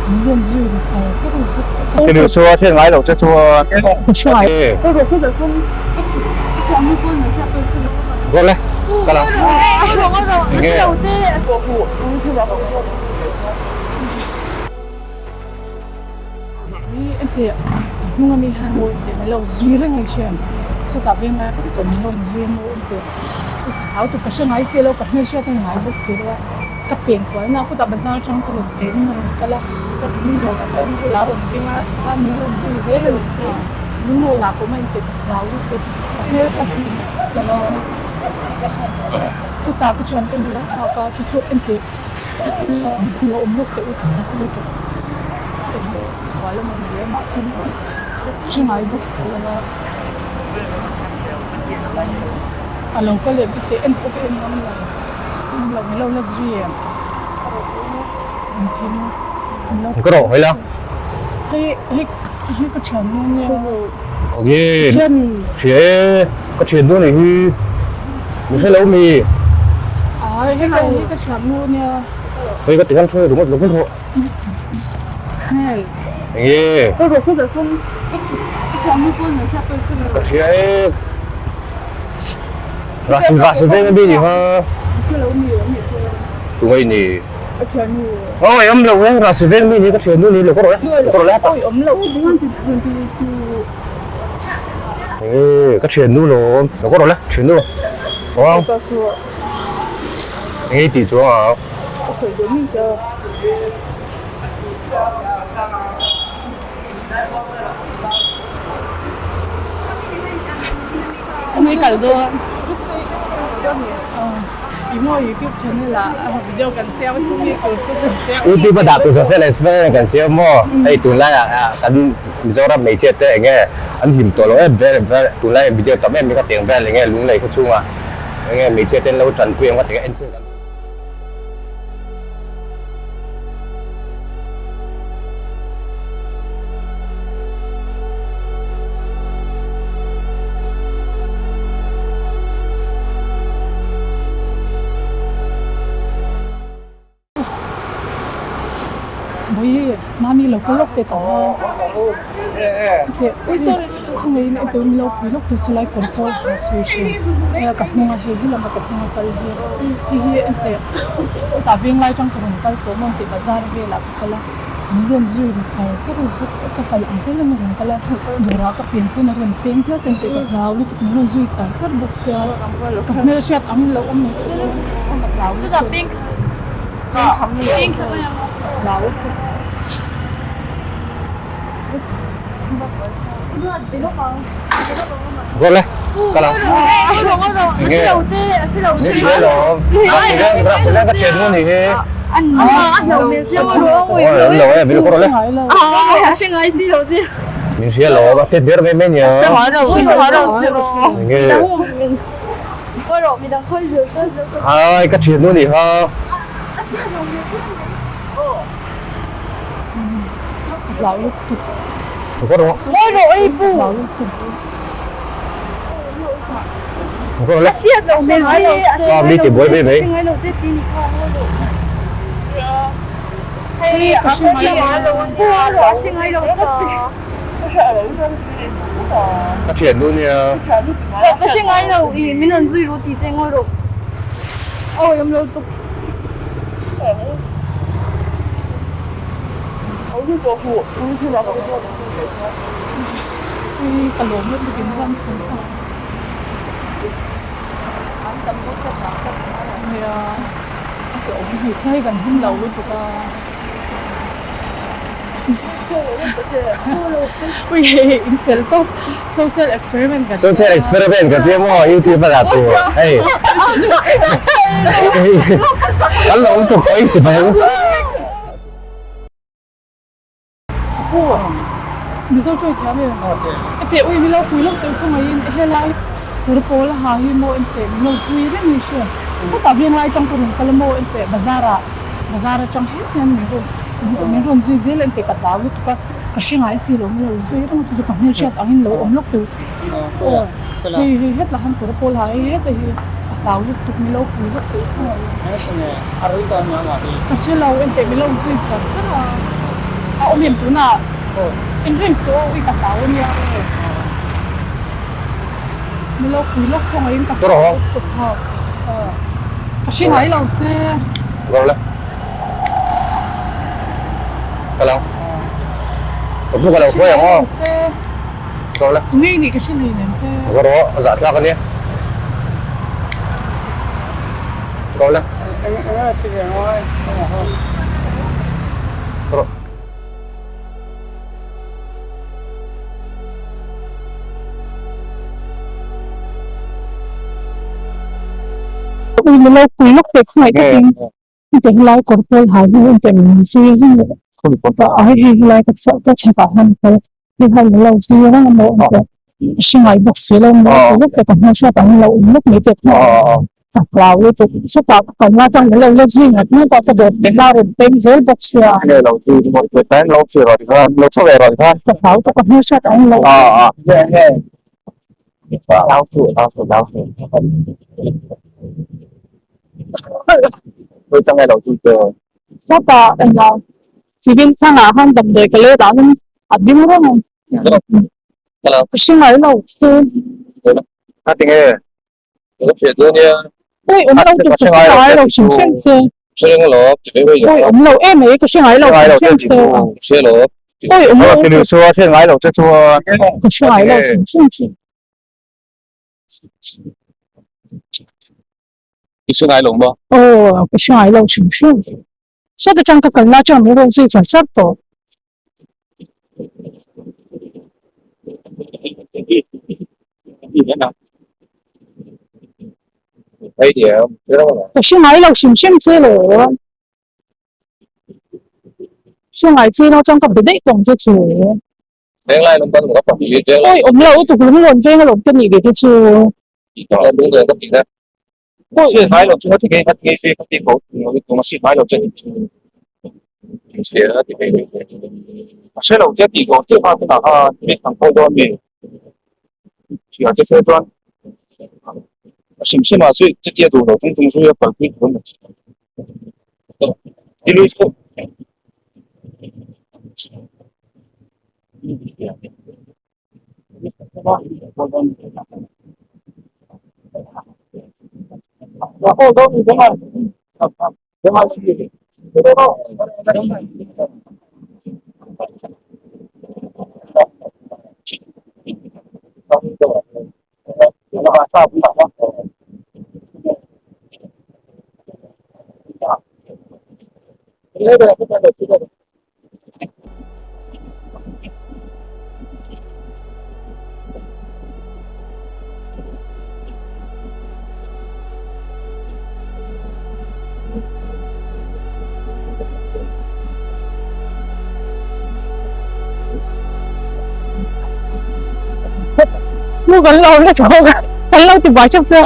Min rawn zui ru char char a Ka nu chu a hriat ngai loh che chuan Rual e kal ang enge Hnung ami hian mawi tih mai lo zui reng a hria chutah veng lai ka min rawn zui a mawi tih hau tur ka hre ngai si lo ka hmelhriat a ni ngai bawk si lo a ka pen kual na khutah bazar atang ka rawn pen in a rawn kal a ka min rawn a bulah a rawn ding a a min rawn zui zel a ni min rawn lah pawh a inti ka hlau lutuk ka hmel ka hmu ta lo chutah ka thiante bulah a nghak a chu chu inti lo awm lawk teh u lutuk sual a ni hle mahse hre ngai bawk si lo a a lo kal leh bawk teh en pawh ka en ngam lo lo min lo la zui em Ka rawh hawi la hei hei hei ka thian nu nia Awge hria e ka thian nu nih hi min hre lo mi ai hei ka thian nu nia hei ka ti hian thu ringawt lo rawh Enge ka hria e Rasi rasi veng ami ni ha tungai ni oi awm lo e rasi veng mi ni ka thiannu ni lo ka rawh e ka rawh le hata enge ka thiannu lo lo ka rawh le thiannu awm enge tih chuang ang. Khawngaih kal dawn i maw youtube channel ah video kan siam a chumi tur chu kan siam youtube a dah tur social experiment kan siam maw hei tunlai ah kan Mizoram hmeichhia te enge an hlim tawh lo em vel vel tunlai video tam em em ka teng vel enge lunglei khaw chhungah enge hmeichhia te an lo tanpui ang ka ti a en chhung kan Bawihi, mami lo kal lawk teh ta ha. Khawngaih in etu in lo pui lawk tur chu lai kawr pawl ha sawi hrim. Hei ka hnung a hei hi lama ka hnung a kal hi. Hei hi enteh hetah veng lai atang ka rawn kal tawh maw tih bazar velah ka kal a. Min rawn zui ru char char a ka kal ang zel in a rawn kal a. Dawrah ka pian pawn a rawn peng zel zel tih ka hlau lutuk min rawn zui char char bawk sia. Ka hmelhriat ang in lo awm mai tawh ka hlau lutuk. Hlau lutuk. Rual le kal ang enge ni hria lo rasi veng ka thian nu nih hi oi an lo e vil kawr le min hria lo a tet ber mai mai nia enge hai ka thian nu nih ha Hlau lutuk. Kawr rawh. Ngawi rawh ei pu. Hlau lutuk. Kawr le. Ah mi ti buai mai mai. Ka thian nu nia. Ka hre ngai lo i min rawn zui ru ti che ngawi rawh. Awi awm lo tuk. Ka lawm lutuk in ram fun ta. Nia a ke awm hmeichhia hi kan hum lo lutuk a. Ui hei in fel tawp social experiment kan Social experiment ka tia maw YouTube a dah tur hei. Kan lo awm tuk oi ti mai. Mizo chawi thiam em? E teh ui milo pui lo teh khawngaih in helai kawr pawl a ha hi maw en teh milo pui reng ni hria hetah veng lai atang ka rawn kal a maw en teh bazar ah bazar atang hian hian min rawn min rawn zui zel en teh ka hlau lutuk a ka hre ngai si lo milo zui reng a chu chu ka hmelhriat ang in lo awm lawk teh aw hei hei hetlah khan kawr pawl ha hei heta hi ka hlau lutuk milo pui lawk teh khawngaih in ka hre lo en teh milo zui char char a. awm em tunah inrin tawh ui ka hlau ania aw. Min lo pui lawk khawngaih in ka hlau lutuk kha. Ka hre ngai lo che. Rawh le. Ka lo. Ka pu ka lo hruai ang aw. Rawh le. Tunge i nih ka hre hlei nen che. Ka rawh a zahthlak ania. Rawh le. Rawh. Ui milo pui lawk teh khawngaih takin heti helai kawr pawl hai hi engtiang min zui reng le a hei hei helai ka ka chhakah hian kal hei hai milo zui reng emaw engtiang a hre ngai bawk si lo maw ti lawk teh ka hmelhriat ang lo awm lawk mai teh khawngaih Ka hlau lutuk. Chutah ka kal lai chuan lo la zing ngat ngat a, ka dawt leh la rawn peng zel bawk sia. Nge lo zui emaw i tih lo chhi rawn khan, lo chho ve rawn khan. Ka hlau tawk a hmelhriat ang lo. A a nge nge. Hlau suh hlau suh hlau suh. Khawi tang nge lo zui che. Chutah engah civil changah khan damdawi ka let ah khan a ding reng a. Ka hre ngai lo chu. A ti nge. Ui awm lo tu chu ka ngai lo hrim hrim che. Ui awm lo em mai ka hre ngai lo hrim hrim che. Ui awm lo tu chu ka hre ngai lo hrim hrim che. Aw ka hre ngai lo hrim hrim. Sawt atang ka kalna atang min rawn zui char char tawh. Ka hre ngai lo hrim hrim che lo. Hre ngai che lo chuan ka be daih tawng che chu. Awi awm lo tuk lung rawn veng alawm ka nih ve te chu. Mu kan lo la chho kan lo ti buai chauh chu.